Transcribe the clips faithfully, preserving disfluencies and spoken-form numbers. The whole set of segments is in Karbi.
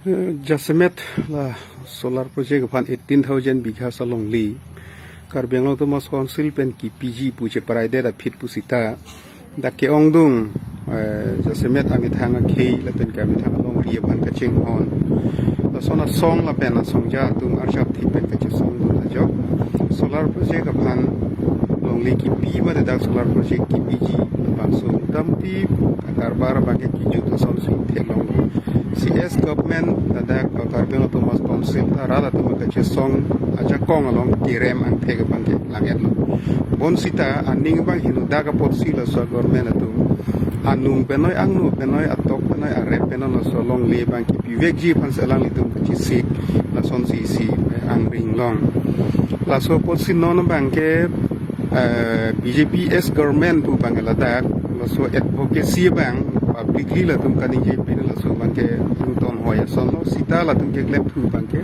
Jasemet la solar project aphan eighteen thousand bigha alongle Karbi Anglong Autonomous Council pen kipiji pu cheparaidet aphi pusita dak ke-ongdung, eh, jasemet amethang akhei lapen ke amethang alongri aphan kachinghon. Lason asong lapen asongja atum arjap thik pen kachesongdun ajok solar project aphan longle kipi mate dak solar project kipiji labangso damti karbar abangke kijut asonsi theklong. C S government ladak Karbi Anglong Autonomous Council ta rat atum kachesong ajakong along kerem angthek abangke lang-etlo. Bonsita aning abang hinu dak apotsi laso government atum anung penoi, angno penoi, atok penoi, arep penoi laso longle abang kipivekji aphan si alanglitum kachesik lasonsi isi, eh, angringlong. Laso apotsi non abangke, eh, B J P S government pu abangke ladak laso advocacy abang publicly latum kaningje pin laso abangke ington hoi asonlo. Sita latum keklem thu abangke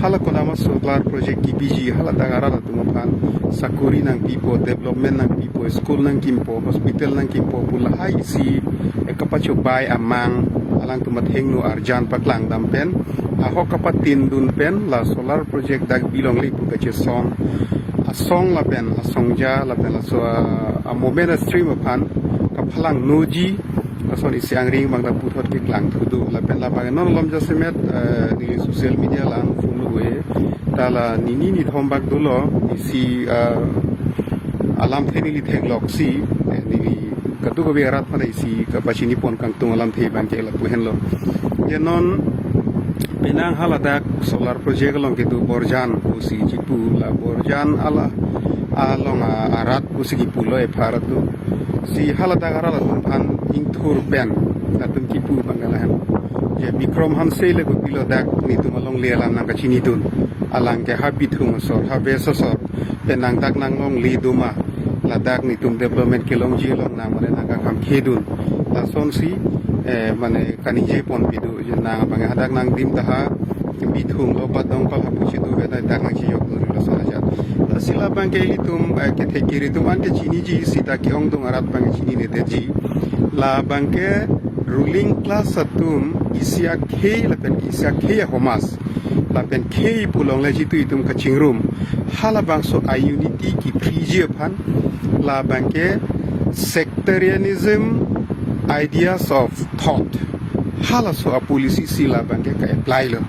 hala konama solar project kipiji hala dak arat atum aphan sakori nangpipo, development nangpipo, school nangkimpo, hospital nangkimpo pu lahai isi, eh, kapachobai amang alangtum athengno arjan paklang dam pen ahok kapatindun pen la solar project dak bilongle pu kachesong asong lapen asongja lapen laso a, a movement stream aphan kaphalangnoji ason isi angring abang ta puthot keklang thudu. Lapen labang non malom jasemet, eh, neli social media lang phone ue ta la nini nithom bak dolo isi, eh, alamthe neli thekloksi, eh, neli kadokave arat aphan isi kapachini pon kangtung alamthe abangke lapu henlo. Je non penang haladak solar project along kedo Borjan pusi chipu, la Borjan ala along a, arat pusi kipulo ephar atum. Si haladak arat atum aphan ingthur pen atum kipu abangke lahen. Je Bikram Hanse le kopilo dak nitum alongle alam nangkachinidun. Alang ke ha Bithung asor, ha West asor pen nang dak nanglongle doma, ladak nitum development kelongji longnang mane nangkakhamkhedun. Lasonsi, eh, mane kaningje ponpidu, je nang abang hadak nangdim taha Bithung lo Badongkol hapu chitu beta dak nangchijokdun lason ajat. Lasi labangke ilitum, eh, kethek kiri atum an kechiniji, sita ke-ongdung arat abangke chininedetji. Labangke ruling class atum isi akhei lapen isi akhei ahomas lapen khei pu longle jitu itum kachingrum. Halabangso a unity kiphriji aphan labangke sectarianism ideas of thought, halaso a policy si labangke ka-apply lo.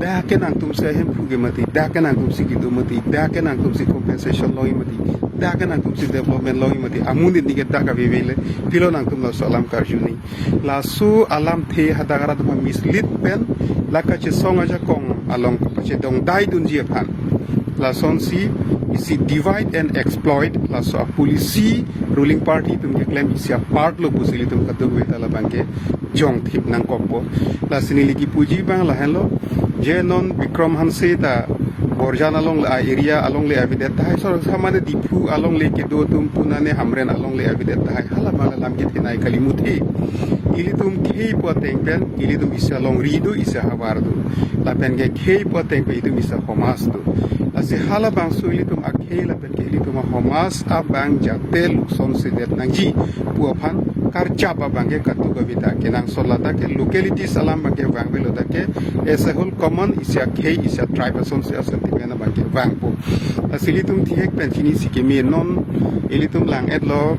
Dak ke nangtumsi ahemphu ke mati, dak ke nangtumsi kedo mati, dak ke nangtumsi compensation longji mati, dak ke nangtumsi development longji mati, amonit ni ke dak avevele, pilo nangtum laso alam karjuni. Laso alamthe hadak arat ma mislead pen la kachesong ajakong along pachedongdaidunji aphan. Lasonsi isi divide and exploit laso a policy ruling party atum keklem isi a part lo pusi ilitum kadokave ta labangke jongthip nangkokpo. Lasi neli kipuji abang lahenlo, je non Bikram Hanse ta Borjan along le a area alongle avedet tahai, sor samane Diphu alongle kedo atum punane Hamren alongle avedet tahai, halabang alam kethenei kali muthe. Ilitum khei pu ateng pen ilitum isi alongri do, isi ahavar do. Lapen ke khei pu ateng pen itum isi ahomas do. Lasi halabangso ilitum akhei lapen ke ilitum ahomas abang jate luksonsedet nangji pu aphan karjap abangke kadokave ta kenangsot, ladak ke localities alam abangke vangvelo, dak ke as a whole common isi akhei isi atribe asonsi a sentiment abangke vangpo. Lasi ilitum thihek pen chinisi keme, non ilitum lang-etlo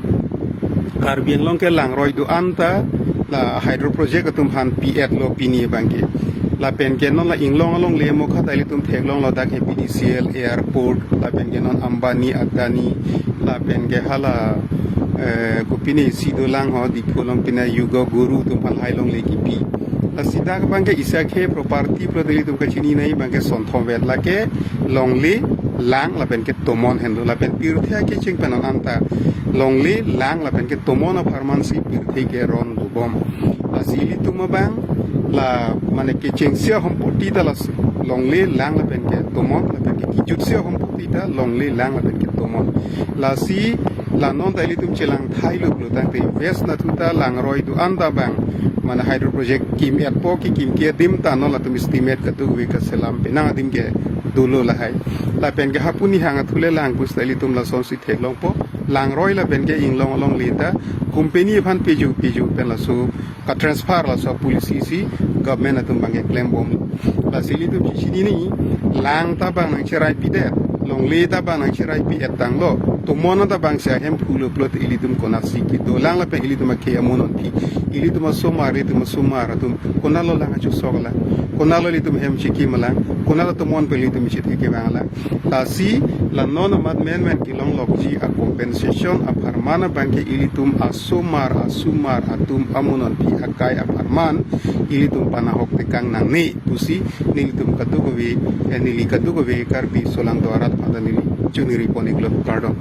Karbi Anglong ke langroi do-an ta la hydro project atum aphan pi-etlo pini abangke. Lapen ke non la Inglong alongle mokha ta ilitum theklonglo, dak ke B D C L, airport, lapen ke non Ambani, Adani, lapen ke hala, eh, kopine isi dolang ho, Diphu along pine Yugo Guru atum aphan lahai longle kipi. Lasi dak abangke isi akhei property pro ilitum kachininei abangke sonthom vet, lake longle lang lapen ke tomon henlo, lapen pirthe akecheng pen non anta longle lang lapen ke tomon apharmansi pirthe ke ron dobom. Lasi ilitum abang la mane kechengsi ahompoti ta la longle lang lapen ke tomon, lapen ke kijutsi ahompoti ta longle lang lapen ke tomon. Lasi la non ta ilitum chelang thailo pulo tangte West nathu ta langroi do-an ta abang mane hydro project kim-etpo, kekim ke adim ta non latum estimate kadokave kaselam penang adim ke dolo lahai. Lapen ke hapu nihang athu le lang pusita ilitum lasonsi theklongpo. Langroi lapen ke inglong alongle ta company aphan piju piju pen laso ka-transfer laso policy si government atum abang ke klembom. Lasi ilitum chichinine, lang ta abang nangcheraipidet, longle ta abang nangcheraipi-et tanglo, tomon ta abang si ahemphu lo pulote ilitum konatsi kedolang lapen ilitum akhei amononpi, ilitum asomar, ilitum asomar atum konatlo lang achusok lang, konatlo ilitum hem chekima lang, konatlo tomon pen ilitum chithekevang lang. Lasi la non amat menmen kelonglokji a-compensation apharman abang ke ilitum asomar asomar atum amononpi akai apharman ilitum panahok tekang nangne pusi nelitum kadokave, eh, neli kadokave Karbi solangdo arat aphan ta neli choniri pon-iklo, kardom.